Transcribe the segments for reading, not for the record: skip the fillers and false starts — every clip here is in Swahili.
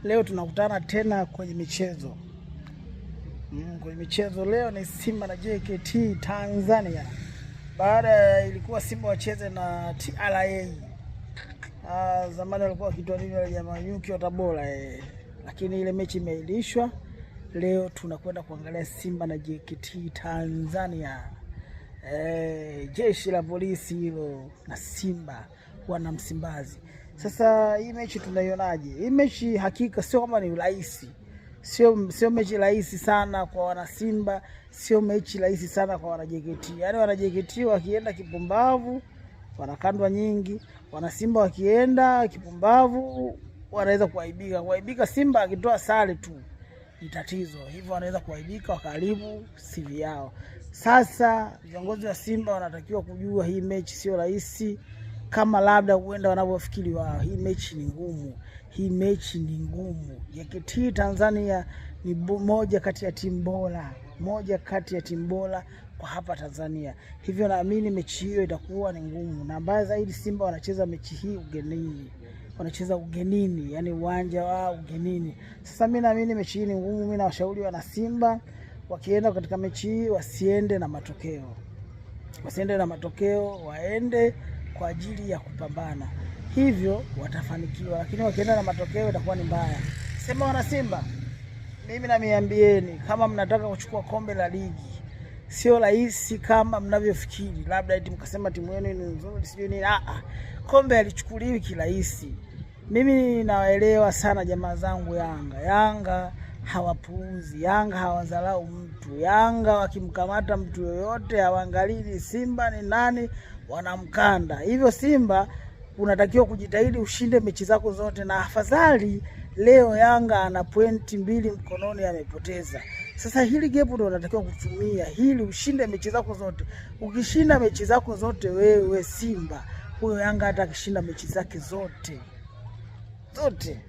Leo tunakutana tena kwenye michezo. Kwenye michezo leo ni Simba na JKT Tanzania. Baada ilikuwa Simba wacheze na TRA. Zamani walikuwa wakiitwa nini wale jamaa, nyuki wa Tabora eh. Lakini ile mechi imeahirishwa. Leo tunakwenda kuangalia Simba na JKT Tanzania. Jeshi la polisi hilo na Simba wana Msimbazi. Sasa hii mechi tunaionaje? Hii mechi hakika sio kama ni rahisi, sio mechi rahisi sana kwa wana Simba, sio mechi rahisi sana kwa wana JKT. Yaani wana JKT wakienda kipumbavu wanakandwa nyingi, wana Simba wakienda kipumbavu wanaweza kuaibika. Kuaibika Simba akitoa sare tu ni tatizo, hivyo wanaweza kuaibika wakaharibu CV yao. Sasa viongozi wa Simba wanatakiwa kujua hii mechi sio rahisi kama labda huenda wanavyofikiri wao. Hii mechi ni ngumu, hii mechi ni ngumu. JKT Tanzania ni moja kati ya timu bora, moja kati ya timu bora kwa hapa Tanzania, hivyo naamini mechi hiyo itakuwa ni ngumu, na mbaya zaidi Simba wanacheza mechi hii ugenini, wanacheza ugenini, yani uwanja wa ugenini. Sasa mimi naamini mechi hii ni ngumu. Mimi nawashauri wana Simba wakienda katika mechi hii wasiende na matokeo, wasiende na matokeo, waende kwa ajili ya kupambana, hivyo watafanikiwa, lakini wakienda na matokeo itakuwa ni mbaya. Sema wana Simba, mimi namiambieni, kama mnataka kuchukua kombe la ligi sio rahisi kama mnavyofikiri, labda eti mkasema timu yenu ni nzuri sijui nini. Ah, kombe halichukuliwi kirahisi. Mimi nawaelewa sana jamaa zangu Yanga. Yanga hawapuuzi, Yanga hawadharau mtu. Yanga wakimkamata mtu yoyote hawaangalii Simba ni nani, wanamkanda. Hivyo Simba unatakiwa kujitahidi ushinde mechi zako zote, na afadhali leo Yanga ana pointi 2 mkononi amepoteza. Sasa hili gap ndio unatakiwa kutumia hili ushinde mechi zako zote. Ukishinda mechi zako zote wewe Simba, huyo Yanga hata akishinda mechi zake zote zote,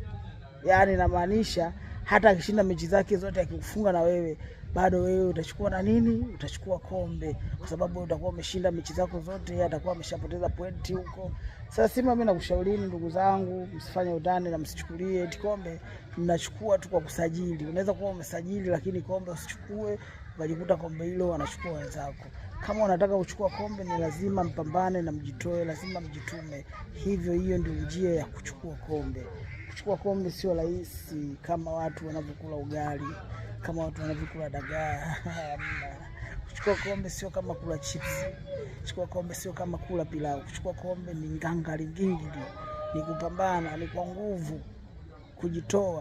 yani namaanisha hata akishinda mechi zake zote akikufunga na wewe bado wewe utachukua na nini, utachukua kombe, kwa sababu utakuwa umeshinda mechi zako zote, yeye atakuwa ameshapoteza pointi huko. Sasa Simba, mimi nakushaurini ndugu zangu, msifanye utani na msichukulie eti kombe mnachukua tu kwa kusajili. Unaweza kuwa umesajili lakini kombe usichukue, ukajikuta kombe hilo wanachukua wenzako. Kama unataka kuchukua kombe ni lazima mpambane na mjitoe, lazima mjitume. Hivyo hiyo ndio njia ya kuchukua kombe. Kuchukua kombe sio rahisi kama watu wanavyokula ugali, kama watu wanavyokula dagaa. Kuchukua kombe sio kama kula chips. Kuchukua kombe sio kama kula pilau. Kuchukua kombe ni ngangali ngingili, ni kupambana, ni kwa nguvu, kujitoa.